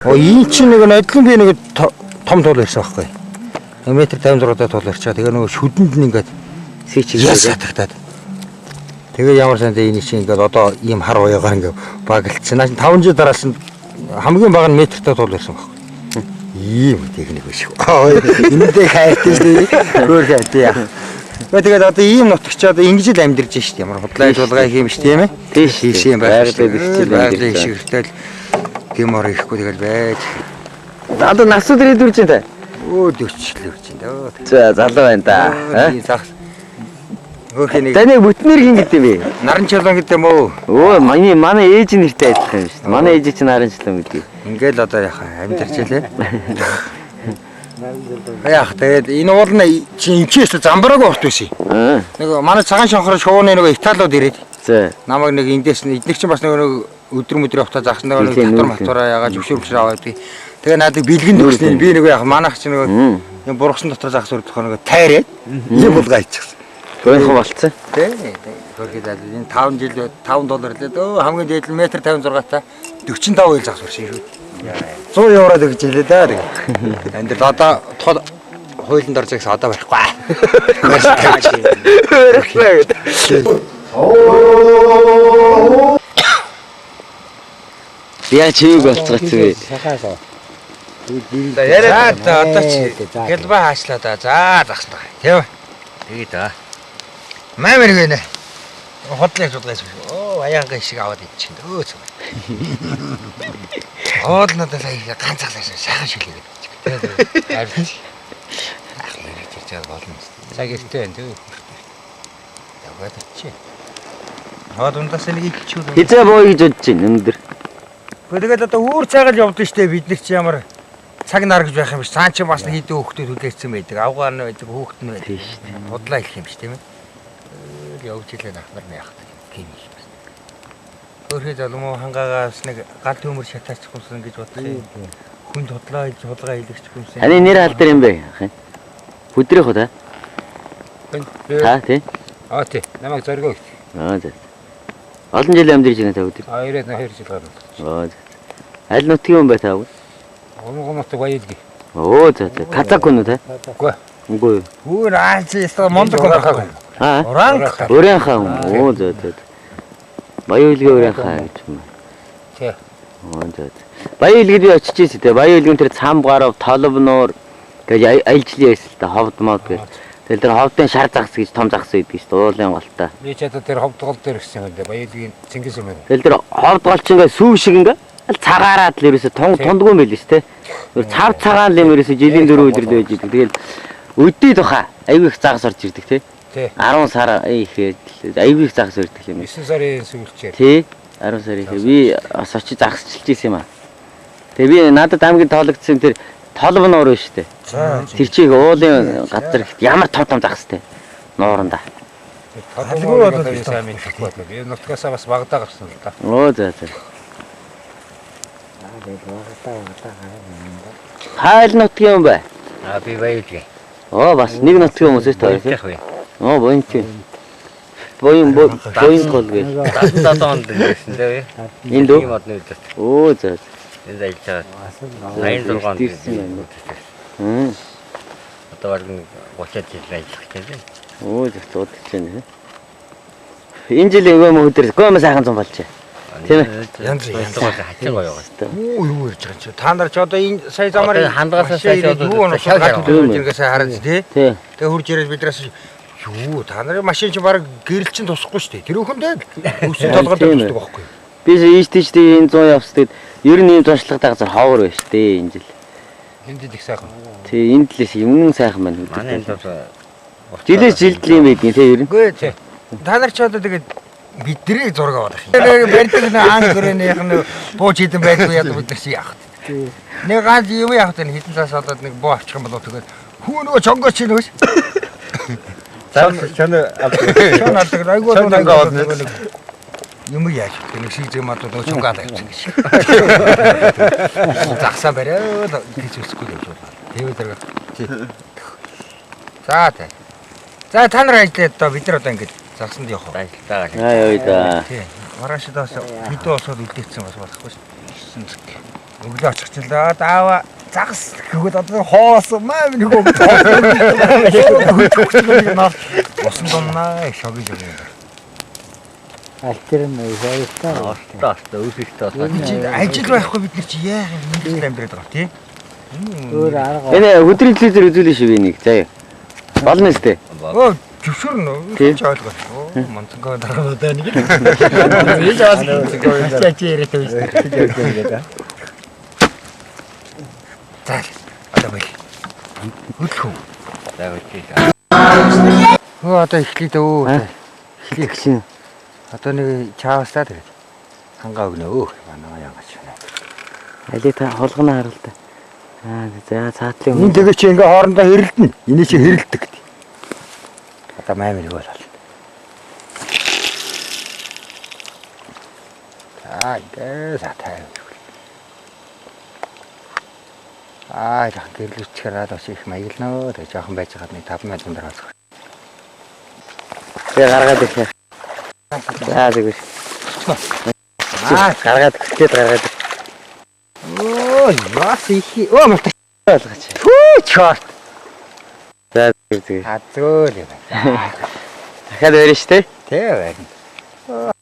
Оо энэ чинь нэг адилхан би нэг том туул ирсэн байхгүй. Метр 56 та туул ирчээ. Тэгээ нөгөө шүдэнд нь ингээд Сийч яс хатагтаад. Тэгээ ямар сандаа энэ чинь ингээд одоо ийм хар уяагаар ингээд багалцсан. Наа чинь 5 жил дараалсан хамгийн бага нь метртэй туул ирсэн байхгүй. Ийм техник биш. Энэдээ хайртай шүү дээ. Хөөр хайртай яа. Тэгээд одоо ийм нутагч одоо ингэж л амьдарч шít. Ямар худлаа тулгай хийм ш тийм ээ. Тийш Тийш юм байх. Байгалийн бэрхшээл Байгалийн амьдарч. шигэртэл гэмор ихгүй тэгэл байж. Одоо нас өдөр идвэрч байна та. Өө 40 л үрж байна дөө. За залуу байна да. Тийм загас. Хөөхий нэг Таны бүтнэр хин гэдэг юм бэ? наран чулуун гэдэг юм уу? Өө манай ээж нэртэй адилхан юм шүү дээ. Манай ээж чинь наран чулуун гэдэг. Ингээл одоо яхаа амьдарч илээ. Яах тэгээд энэ уул нь чи энэчээс замбраагүй урт байсан. Аа. Нэг манай цагаан шонхор шууны нөгөө Италиуд ирээд За. намайг нэг эндээс нь эднэр чинь бас нөгөө өдөр мөдөр явтаа загсан нөгөө Тийм, татвар тийм. матвараа ягаа зөвшөөрч аваад тий. Тэгээ надад бэлгэн төгснө би нөгөө яах манайх чинь нөгөө юм бургасан дотор загас өрдөх нөгөө тайраад ийм булгаа хийчихсэн. Гойхон болцсон. Тий. Хөрхий зал энэ 5 жил 5 доллар лээ. Өө хамгийн дээд нь метр 56 та 45 хил загас өрсөн шүү. 100 еврод өгч илээ да тэгээ. Амьдрал одоо тол хуулинд орж ирсэн одоо барихгүй. Барихгүй гэдэг. Яа чивэг болцгооц вэ? За яриа за одоо чи гэлба хаашлаа да. За загснаа. Тийм. Тэгээ да. Мамэр гэнэ. Хотлын судгаас. Оо аяанга шиг аваад идчихэнд. Өө цаа. Хоол надад сая ганцаалаа сайхан шилээ гэдэг. Харин Ах нэр чирч болно. цаг эртээ байна тий. Яваад очие. Хоол ундаас нэг ичүүл. Хизээ боо гэж бодож байна өндөр. Тэгээд одоо үүр цайгаал явдсан штэ бид нар чи ямар цаг нар гэж байх юм биш. Цаан чи бас нэг хэдэн хүүхдүүд хүлээсэн байдаг. Авгаар нь байдаг, хүүхэд нь байдаг. Тийм шүү дээ. Худлаа хэлэх юм биш тийм ээ. Тэгэл явж илээ нах нар яах вэ? Тийм юм байна. Өөрхий залуу хангаагаас нэг гал төмөр шатаачих юмсан гэж бодох юм. Хүн худлаа хийж хулгай хийлгчих юмсан. Таны нэр алдар юм бэ? Бүдрэх үү та? Та тий? Аа тий. Намайг зоригоо гэх. Аа за. Олон жил амьдарч байна та өдөр. Аа 92 жил гарна. Аа за. Аль нутгийн хүн бай та вэ? Гомго нутаг баялги. Оо за за. Казак хүн үү та? Үгүй. Үгүй юу. Хүүр аа чи ястаа мундаг хүн. Аа. Уранг. Урянхаа хүн. Оо за за. Баян үлгээ урянхаа гэж юм. Тий. Оо за за. Баян үлгэд би очиж ирсэн те. Баян үлгэн тэр цам гарав, толов нуур гэж аялжлын яасан л та ховд мод гэж. Тэгэл тэр ховдын шар загас гэж том загас байдаг шүү дээ. Уулын голтой. Би ч одоо тэр ховд гол дээр гисэн юм дээ. Баялгийн Чингис юм байна. Тэгэл тэр ховд гол чинь ингээ сүү шиг ингээ аль цагаараад л ерөөсө тун тундгүй юм байл шүү те. Тэр цав цагаан л юм ерөөсө жилийн 4 өдөр л байж идэг. Тэгэл өдний тухай аюу их загас орж ирдэг те. Тий. 10 сар их аюу их загас ирдэг юм. 9 сарын сүүлчээр. Тий. 10 сарын их би бас очиж загасчилж исэн юм аа. Тэгээ би надад хамгийн тоологдсон тэр толб нуур шүү дээ. За. Тэр чиг уулын газар ихт ямар том том загастай нууранда. Толгой бол би сайн мэдэхгүй байна. Би нутгаасаа бас багадаа гарсан л да. Оо за за. Хайл нутгийн юм бай. Аа би баялги. Оо бас нэг нутгийн хүмүүс шүү дээ. Баялгих вэ? Оо буян чи. Буян буян гол гэж. 77 онд ирсэн дээ. Энд үү? Тийм одны өдөрт. Оо за. Энд ажиллаж байгаа. 86 онд Ирсэн байна. Хм. Одоо бараг нэг 30 жил ажиллах гэж байна. Оо за зуудаж байна. Энэ жил өнгөө мө өдөр гоо сайхан зам болжээ. Тийм ээ. Янз янз. Хачин гоё байгаа. Юу юу ярьж байгаа чи. Та нар ч одоо энэ сая замаар Одоо хандгаасаа сая юу одоо оноо шал гал шал. төлөж иргээ сая хараад тий. Тий. Тэгээ хурж ирээд биднээс юу та нарын машин чи баг гэрэл чин тусахгүй шүү дээ. Тэр өхөндөө өвсөн толгой дээр Тийм ээ. тусдаг байхгүй. Би ийш тийш энэ 100 явс тэгэд ер нь ийм туршлагатай газар ховор байна шүү дээ энэ жил. Энд л их сайхан. Тий энэ талээс юм сайхан байна. Манай энд бол Жилээс жилд л юм байдгийн тий ер нь. Үгүй ээ. Та нар ч одоо тэгээд бидний зураг аваад ах юм. Тэр барьдаг нэг аан гөрөөнийх нь бууж хідэн байдгүй яд бид нар чи яах вэ? Нэг ганц юм яах вэ? Хитэн цаас болоод нэг буу авчих юм болоо тэгээд хүү нөгөө чонгоо чи нөгөө. Зам чон Чон алдаг айгуу Чон чонгоо аваад нэг юм яаж вэ? Нэг шиг зэм одоо нөгөө чонгоо алаа явчихсан гэж. Загсаа бариад гэж үсэхгүй л явж байна. Тэгээд зэрэг. Тий. За та. За та нар ажиллаад одоо бид нар одоо ингэж загсанд явах уу? ажиллагаа. Аа ёо да. Тий. Маргааш бас хэдэн босоод үлдээсэн бас болохгүй шүү. 9 цаг. Өглөө очих чилээ. Даава загас гэвэл одоо хоосон маа минь хөө. Босон дуннаа шоги жоо. Алтэр нь аюултай. Ортой өсөлтөө Би чи ажил байхгүй бид нар чи яах юм ингэж амьдраад байгаа тий. Өөр арга. Энэ өдрийн телевизээр үзүүлнэ шүү би нэг. Заяа. Болно үстэй. Өө зөвшөөрнө. Тий. Чи ойлгоо. Оо манцангаа дараад байна нэг. Ийж бас чи яриад байсан. За одоо бэл. Хөдлөх үү? За өчиг. Хөө одоо эхлэе дөө. Эхлэх чинь. Одоо нэг чаавстаа тэгээд хангаа өгнө өө. Манай яагач. Алиг та холгоно харалта. Аа за цаатлын Энэ тэгээ чи ингээ хоорондоо хэрэлдэнэ. Эний чи хэрэлдэг. Одоо маймир юу бол. За ингээ сатай. Аа яах гэрлүүчээр бас их маяглнаа. Тэгээ жоохон байж байгаад нэг 5 минутын дараа олох. Тэгээ гаргаад ирэх. За зүгээр. Аа Гаргаад хөтлөөд гаргаад өө бас их. Өө мартаа. ойлгооч. Хүү чорт. За зүгээр зүгээр. Азгүй л юм. Дахиад барина шүү дээ. Тэ байна.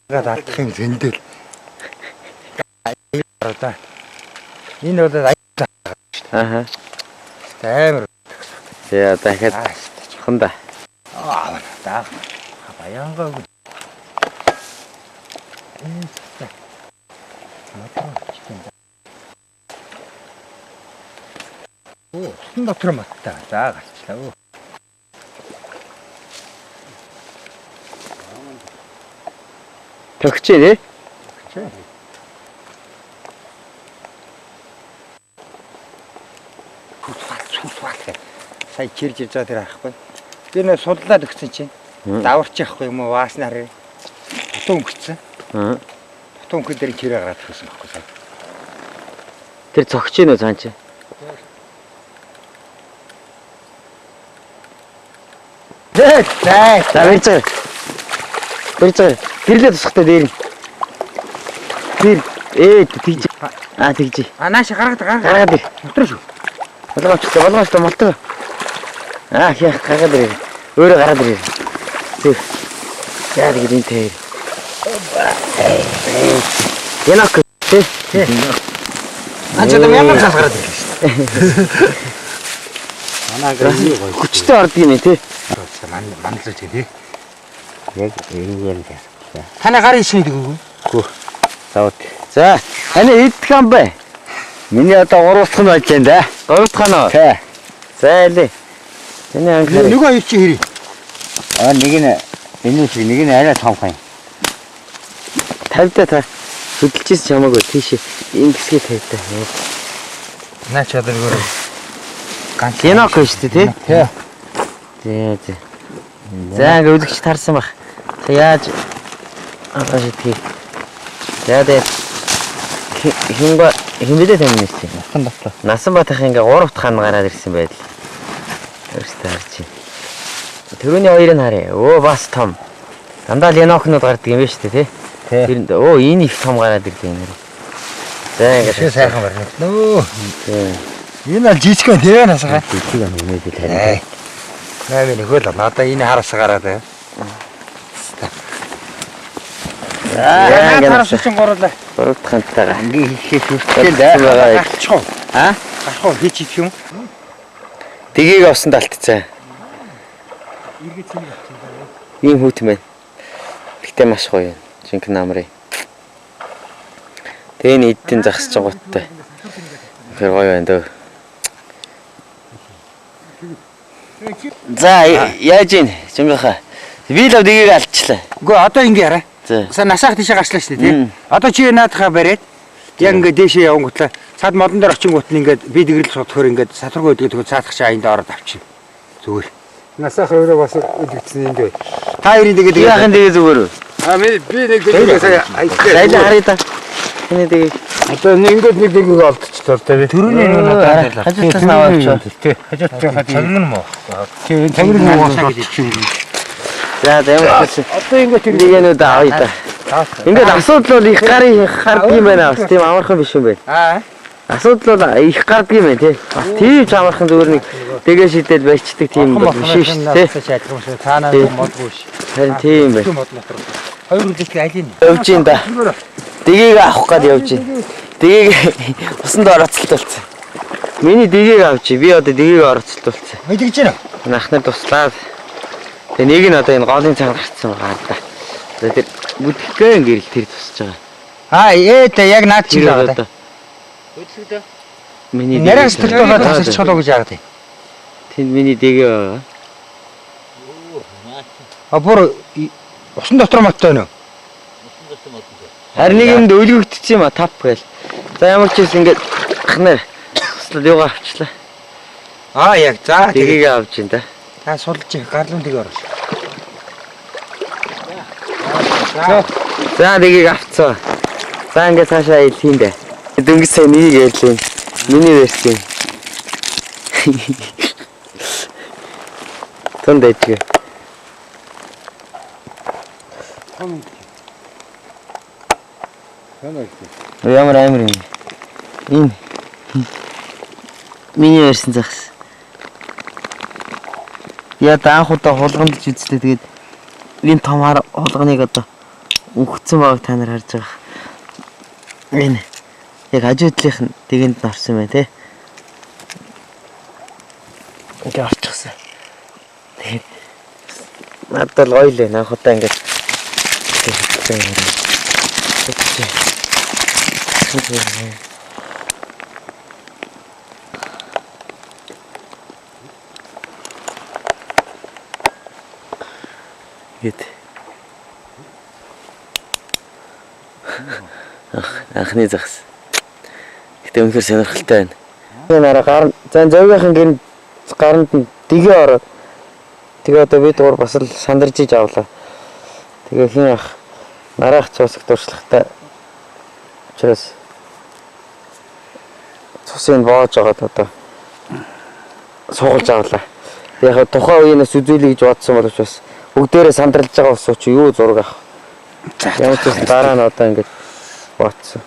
Гаад алдах юм зөндөл. Одоо энэ бол Аха. амар. За дахиад Аа хонда. аа даа. Баянгаа. Оо, тутан дотор маттай. За гарчлаа. Өө. Төгчээ тий. Чи. Хүсвал гэх. Сая чирж ирж байгаа тэр харахгүй. Би нэ судлаад өгсөн чинь даварч явахгүй юм уу? Ваасны харъя. Дутуу өнгөрцөн. Аа. Дутуу өнгөн дээр чирээ гараад ирсэн байхгүй сая. Тэр цогч гин үү цаан чи? Зэ зай. За барьж байгаа. Барьж байгаа. Гэрлээ тусахтай дээр нь. Тэр тэгж. Аа тэгж. А нааш гаргаад гаргаад. Гаргаад ир. Дотроо шүү. Болгоомжтой болгоомжтой молтой. Аа яах гаргаад ир. Өөрөө гараад ир. Тэг. За тэгж энэ тэр. Янак тий. А ч одоо мянган цаас гараад ирлээ шүү дээ. Манай гэрний гоё. Хүчтэй ордог юм тий. Ман манлаж тий. Яг энэгээр л яасан. Таны гарын ишин гэдэг үгүй. Завт. За таны идэх юм бэ? Миний одоо 3 дахь нь байж байна да. 3 дахь нь уу? Тэ. За илээ. Таны анхаарал. Нөгөө хоёр чи хэрэг. Аа нэг нь энэ шиг нэг нь арай томхон. 50 та хөдөлжсэн ч хамаагүй тийш энэ хэсгээ 50 та. Наа чи одоо нөгөө ганц Янак шүү дээ тий. Тий. Зэ зэ. За ингээ үлгч таарсан баг. Та яаж алгаа шидхий. За тэгээ хинга хинбэлээ тань нэсэ. Насан дотор. Насан батах ингээ 3 дахь хан гараад ирсэн байдал. Өөртөө харж байна. Төрөний хоёрыг харъя. Өө бас том. Дандаа л янокнууд гардаг юм байна шүү дээ тий. Тий. Тэр өө энэ их том гараад ирлээ нэр. За Шиг ингээ сайхан барина. Нөө. Тий. Энэ аль жижигхэн тий насгаа. Жижиг юм нэ би тарай. Наа минь хөл надаа энэ хараас гараад байна. За Наа ингээ хараас чинь гурлаа. 3 дахь хантайгаа. Ингээ хийхээ хүртэл да. байгаа. Гарчих уу? А? Гарах уу? Хийж идэх юм? Тгийг авсан далтцаа. Эргээ цэнийг авчих юм байна. Ийм хүүт байна. Гэтэ маш гоё юм. Жинхэнэ намрын. Тэгээ энэ эддийн загсаж гуттай. Тэр гоё байна дөө. За яаж ийн? Жимбаха. Би л тгийг алдчихлаа. Үгүй одоо ингээ хараа. За. Са насаах тийшээ гарчлаа шүү дээ тий. Одоо чи наадахаа бариад яг ингээ дээшээ явангутлаа цаад модон дээр очингууд нь ингээд би дэгрэл суудахаар ингээд сатаргүй өдгөө тэгвэл цаадах чи аянд ороод авчина. Зүгээр. Насаах өөрөө бас үлгдсэн юм дээ. Та хоёрын тэгээд Яахын тэгээ зүгээр үү? А би нэг дэгийг сая Сая аяллаа. харъя та. Тэний тгийг Одоо нэг ингээд нэг дэгийг олдчихлоо та би. Төрөний нэг надад байлаа. хажуудаас нь аваад авчаа. Тий. Хажуудаас цагрын мó. Тий, цагрын мó олдчих. За за ямар ч байсан. Одоо ингээд тэр Тгийгнүүд авъя та. Ингээд асуудал бол их гарын харддаг юм байна. Бас тийм амархан биш юм байна. Аа. Асуудал бол их гардаг юм байна тий. Бас тийм ч амархан зүгээр нэг дэгээ шидэл барьчдаг тийм бол биш шүү дээ. Тий. Цаанаа Тий. модгүй ш. Харин тийм байна. Мод мотор. Хоёр үлдэх алийг. Явж ийн да. Дэгийг авах гээд явж ийн. Дэгийг усанд орооцолтуулсан. Миний дэгийг авчи. Би одоо дэгийг орооцолтуулсан. Мэдгэж байна. Нах нар туслаад. Тэгээ нэг нь одоо энэ голын цаана гарцсан байгаа л да. За тэр бүтгэн гэрэл тэр тусаж байгаа. Аа ээ тэ яг наад Тэр чиг байгаа. одоо миний Нарийн дэгийг сэтгэл байгаа тасалчихлоо гэж яагаад юм. Тэнд миний дэгээ байгаа. А бүр усан дотор моттой нөө. Харин нэг юмд өлгөгдсөн юм а тап гээл. За ямар ч байсан ингээд ах нар туслаад юугаа авчлаа. Аа яг за тэгээ Дэгийг авч ин да. та сулж их гарлын дэгээ оруулах. За. За дэгийг авцсан. За ингээд цаашаа аялах юм дээ. Дөнгөж сая нэг ярьлаа. Миний версийн. Тунд дэжгэ. Ямар амар юм. Энэ миний версийн загас. Я анх удаа хулгамдж үзлээ. Тэгээд энэ том хар хулганыг одоо өгцөн байгааг та нар харж байгаа. Энэ яг хажуу талынх нь дэгэнд нь орсон байна те. Ингээ орчихсон. Тэгээд надад л гоё лээ. Анх удаа ингээд тэгсэн юм. Гэт. Анхны загас. Гэтэ үнэхээр сонирхолтой байна. Энэ араа гар за зовгийнхан гин гаранд нь дэгээ ороод тэгээ одоо бид гур бас л сандарж иж авлаа. Тэгээ хин ах нараах цусах туршлагатай учраас цусыг боож агаад одоо суулж авлаа. Яг тухайн үеэнээс үзүүлэе гэж бодсон боловч бас бүгдээрээ сандарлаж байгаа ус чи юу зураг авах. Ямар ч байсан дараа нь одоо ингэж бодсон.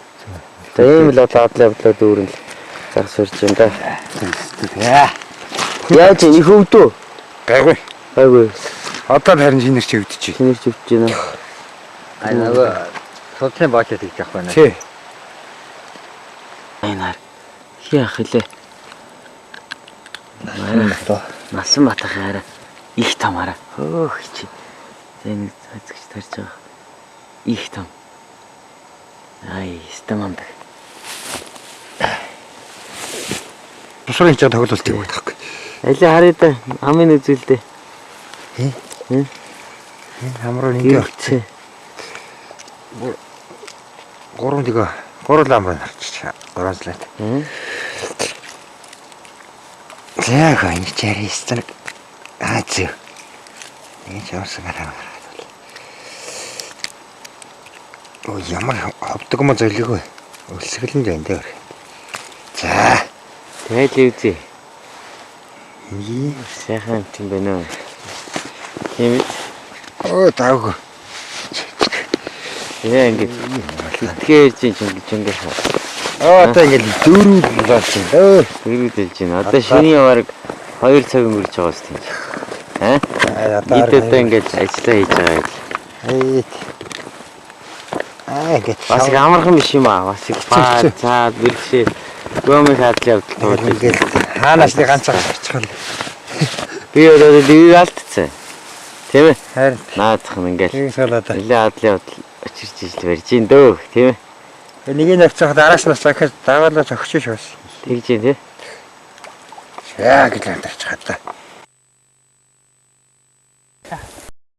За ийм л одоо адлаа явдлаа дүүрэн л загас урьж юм да. Яаж их өвдөө? Гайгүй. Гайгүй. Одоо л харин шинээр чи өвдөж. Шинэрч өвдөж байна. А нөгөө судлын боочод гэж явах байна. Тий. Энэ хар. Хий ах хэлээ. Насан батах хараа. Их том хараа. Хөөх чи. За энэ цацгч тарж байгаа. Их том. Ай, стамандаг. Бусрын хичээл тоглолт юм байхгүй. Алей харъя да. Амын үзүүлдэ. Энэ хамруу ингээ Гэрэлцээ. гурван дэгээ гурван ламруу харчих. Гурван слайд. За хаа энэ чарис нэг аа зөө. Энэ ч ямарсан гараа гараад бол. Оо ямар ховдог юм зөлгөө. Өлсгөлэн байна дээр. За. Тэгээд л үзье. Ийм. Сайхан юм байна уу? Тийм ээ. Оо давг. Тэгээ ингээд итгэж чинь чингэж чингэж Оо одоо ингээд дөрөв болж байна. Өө. дөрүүдэлж байна. Одоо шөнийн бараг 2 цаг өнгөрч байгаа шүү дээ. Аа? Одоо Бид одоо ингээд ажиллаа хийж байгаа юм. Ээ. Аа ингээд Бас их амархан биш юм аа. Бас их баа цаад бэрхшээл гомын хадлын явдал туулж. ингээд хаанаас нэг ганцаар гарчихвал. Би одоо дэвийг алдцсан. Тийм ээ. Харин Наадах нь ингээд нэг суулаад. нэлээ хадлын явдал очирч ижил барьж ин дөө тийм ээ. Нэг нь авчихад араас нь захиж дагаалаа зогсож бас. Тэгж юм тий. За гэж амтарч хадаа.